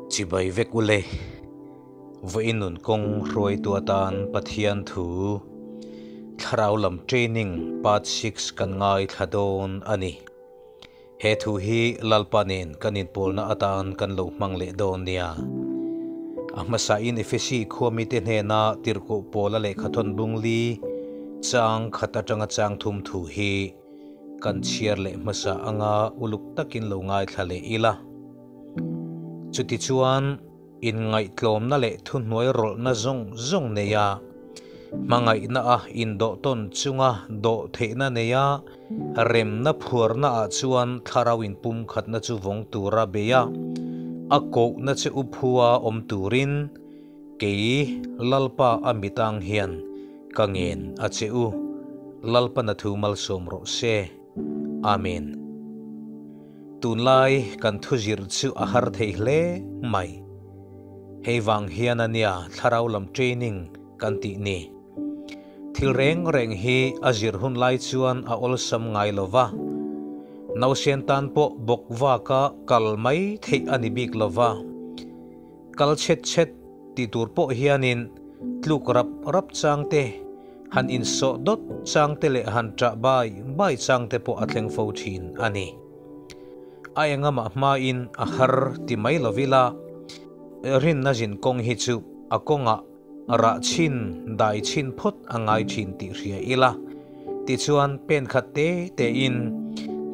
Chibai vek ule. Vawiin nun kawng hruaitu atan Pathian thu Thlarau lam training part 6 kan ngaithla dawn a ni. He thu hi Lalpa nen kan inpawlna atan kan lo hmang leh dawn nia. A hmasain Efesi khua mite hnena tirhkoh Paula lehkhathawn bung li chang khat atanga chang thum thu hi kan chhiar leh hmasa anga uluk takin lo ngaithla leh ila. Chutichuan inngaihtlawmna leh thuhnuai rawlhna zawng zawng neia hmangaihna a indawhtawn chunga dawh theihna neia remna phuarna ah chuan thlarau inpumkhatna chu vawng tura bei a, a kohna che u phua awm turin kei Lalpa a mitang hian ka ngen a che u. Lalpana thu malsawm rawh se. Amen. Tunlai kan thuzir chu a har thei hle mai. Hei vang hian a nia thlarau lam training kan tih ni. Thil reng reng hi a zir hun lai chuan a awlsam ngai lo va. Nausen tan pawh bawk vaka kal mai theih a ni bik lo va. Kal chhet chhet tih tur pawh hianin tluk rap rap chang te, han insawh dawt chang te leh han ṭah bai bai chang te pawh a thleng fo ṭhin a ni. A engamah hmain a har ti mai lo ila, rinna zin kawng hi chu a kawngah rah chhin dai chhin phawt a ngai ṭhin tih hria ila, tichuan pen khat te tein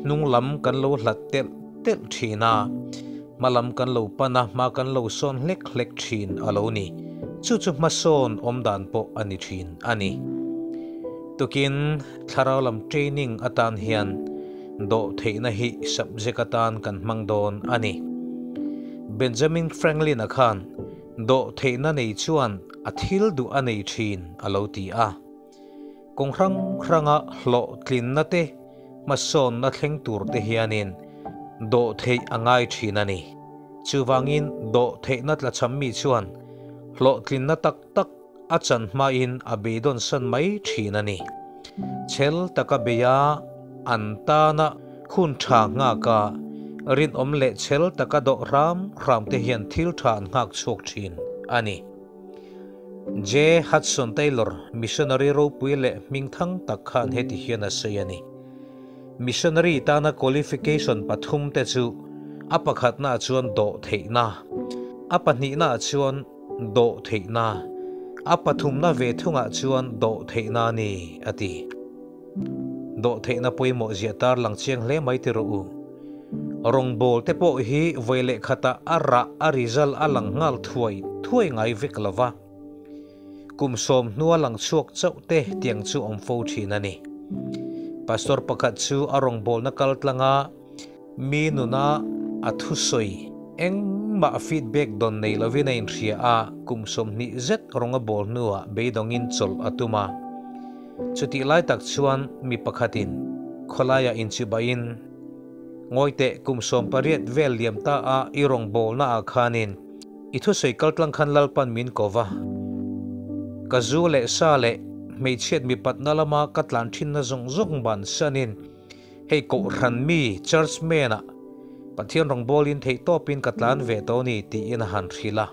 hnung lam kan lo hlat telh telh ṭhin a, hma lam kan lo pan a, hma kan lo sawn hlek hlek ṭhin a lo ni. Chu chu hmasawn awm dan pawh a ni ṭhin a ni. Tukin thlarau lam training atan hian dawh theihna hi subject atan kan hmang dawn a ni. Benjamin Franklin-a khan Dawh theihna nei chuan a thil duh a nei thin a lo ti a. Kawng hrang hranga hlawhtlinna te, hmasawnna thleng tur te hianin dawh theih a ngai thin a ni. Chuvangin dawh theihna tlachham mi chuan hlawhtlinna tak tak a chan hmain a beidawn san mai thin a ni. Chhel taka beia an tana hun tha nghak a, rinawm leh chhel taka dawh hram hram te hian thil tha an nghak chhuak thin a ni. J. Hudson Taylor, missionary ropui leh hmingthang tak khan heti hian a sawi a ni. Missionary tana qualification pathum te chu a pakhatnaah chuan dawh theihna, a pahnihnaah chuan dawh theihna, a pathumna ve thungah chuan dawh theihna a ni, a ti. Dawh theihna pawimawh ziah tar lang chiang hle mai ti rawh u. Rawngbâwl te pawh hi vawi leh khatah a rah a result a lang nghal thuai thuai ngai vek lo va. Kum 10 hnua lang chhuak chauh te tiang chu awm fo thin a ni. Pastor pakhat chu a rawngbâwlna kal tlanga Mi nuna a thusawi engmah feedback dawn nei lovin a inhria a, kum 20 zet rawng a bawl hnuah beidawngin chawlh a tum a. Chutih lai tak chuan mi pakhatin khawlaiah inchibaiin, Ngawi teh, kum 18 vel liam ta a i rawng bawlnaah khanin i thusawi kaltlang khan Lalpan min ko va. Ka zu leh sa leh hmeichhiat mipatna lama ka tlan thinna zawng zawng bansanin Hei kohhran mi, church man, ah Pathian rawngbawlin theihtawpin ka tlan ve tawh ni tiin a han hrilh a.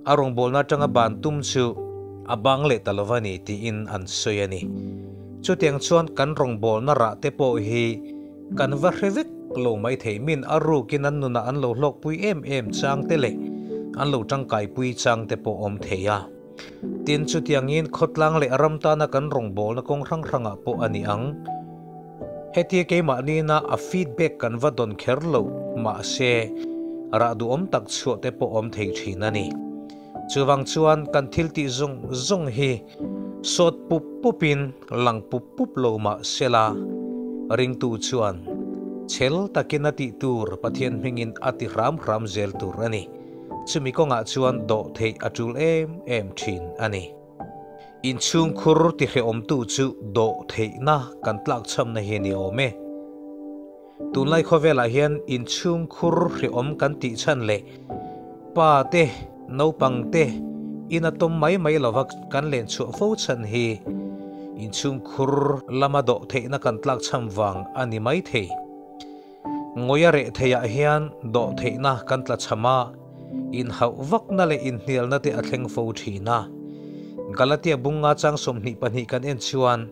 A rawngbawlna atanga ban tum chu a bang leh ta lova ni tiin an sawi a ni. Chutiang chuan kan rawngbawlna rah te pawh hi kan va hre vek lo mai thei min a rukin an nunah an lo hlawkpui em em chang te leh an lo tangkaipui chang te pawh awm thei a. Tin, chutiangin khawtlang leh ram tana kan rawngbawlna kawng hrang hrangah pawh a ni ang. Hetia keimahniina a feedback kan va dawn kher lo, mahse, rah duhawm tak chhuah te pawh awm thei thin a ni. Chuvang chuan kan thil tih zawng zawng hi sawt pup pupin lang pup pup lo mah sela, ringtu chuan chhel takin a tih tur Pathian hmingin a ti hram hram zel tur a ni. Chumi kawngah chuan dawh theih a tul em em thin a ni. Inchhungkhur tihrehawmtu chu dawh theihna kan tlakchhamna hi a ni awm e. Tunlai khawvelah hian inchhungkhur hrehawm kan tih chhan leh pa te, naupang te ina tawm mai mai lova kan len chhuah fo chhan hi inchhungkhur lama dawh theihna kan tlakchham vang a ni mai thei. Ngawi a reh theiah hian dawh theihna kan tlachham a. Inhauh vakna leh inhnialna te a thleng fo thin a. Galatia bunga chang 22 kan en chuan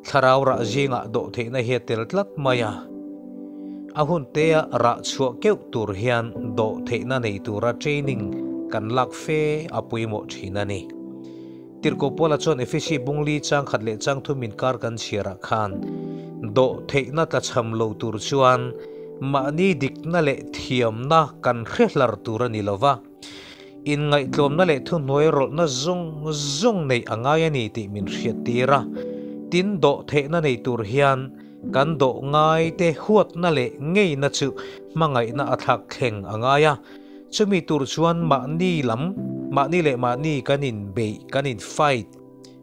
thlarau rah zingah dawhtheihna hi a tel tlat mai a. A hun tea rah chhuah keuh tur hian dawhtheihna nei tura training kan lak fe a pawimawh thin a ni. Tirhkoh Paula chuan Efesi bungli chang khat leh chang thum inkar kan chhiarah khan dawhtheihna tlachham lo tur chuan mahni dikna leh thiamna kan hre hlar tur a ni lo va, inngaihtlawmna leh thuhnuai rawlhna zawng zawng neih a ngai a ni tih min hriattir a. Tin, dawhtheihna nei tur hian kan dawh ngaite huatna leh ngeina chu hmangaihna a thlak thleng a ngai a. Chumi tur chuan mahni lam, mahni leh mahni kan inbeih, kan in fight,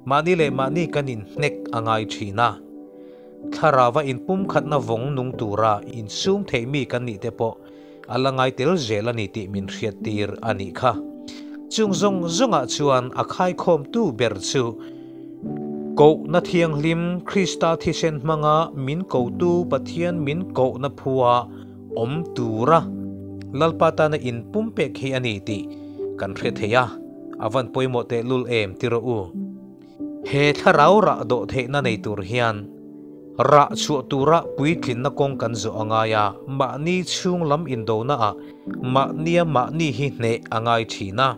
mahni leh mahni kan inhnek a ngai thin a. Thlarauva inpumkhatna vawng nung tura insum theih mi kan nih te pawh a la ngai tel zel a ni tih min hriattir a nih kha. Chung zawng zawngah chuan a khaikhawmtu ber chu Kohna Thianghlim Krista thisen hmanga min kotu Pathian min kohna phua awm tura Lalpa tana inpum pek hi a ni tih kan hre thei a, a van pawimawh tehlul em ti rawh u. He thlarau rah dawh theihna nei tur hian rah chhuah tura puitlinna kawng kan zawh a ngai a, mahni chhung lam indonaah mahnia mahni hi hneh a ngai thin a.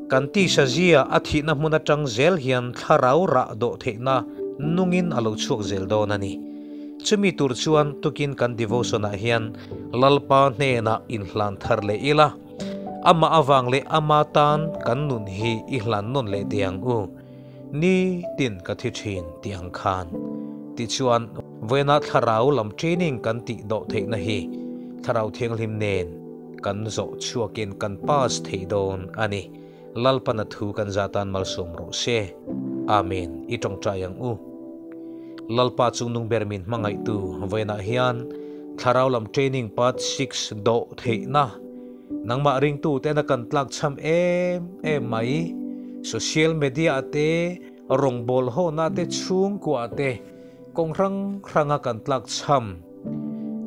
Kan tisa zia a thihna hmun atang zel hian thlarau rah dawh theihna nungin a lo chhuak zel dawn a ni. Chumi tur chuan tukin kan devotion ah hian Lalpa hnenah inhlan thar leh ila, amah avang leh ama tan kan nun hi i hlan nawn leh teh ang u. Ni tin ka thi thin tih ang khan. Tichuan, vawiina thlarau lam training kan tih dawh theihna hi Thlarau Thianghlim nen kan zawh chhuakin kan pass thei dawn a ni. Lalpana thu kan zatan malsawm rawh se. Amen. I tawngtai ang u. Lalpa chungnung ber min hmangaihtu vawiinah hian Thlarau lam training part 6 dawh theihna nangmah ringtu tena kan tlak cham em em mai. Social media te rawngbawl hona te chhungkua te kawng hrang hranga kan tlak cham.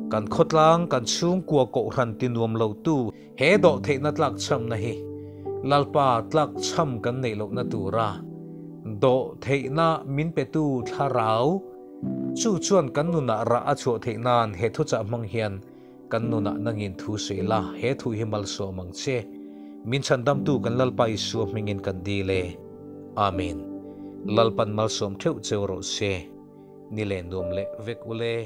Kan khawtlang kan chhungkua kohhran ti nuam lo tu he dawh theihna tlak chamna hi Lalpa tlak cham kan neih lohna tura dawh theihna min petu thlarau chu chuan kan nunah rah a chhuah theih nan he thuchah hmang hian kan nunah nangin thu sawi la, he thu hi malsawm ang che. Min chhandamtu kan Lalpa Isua hmingin kan dil e. Amen. Lalpan malsawm theuh cheu rawh se. Ni leh nuam leh vek ule.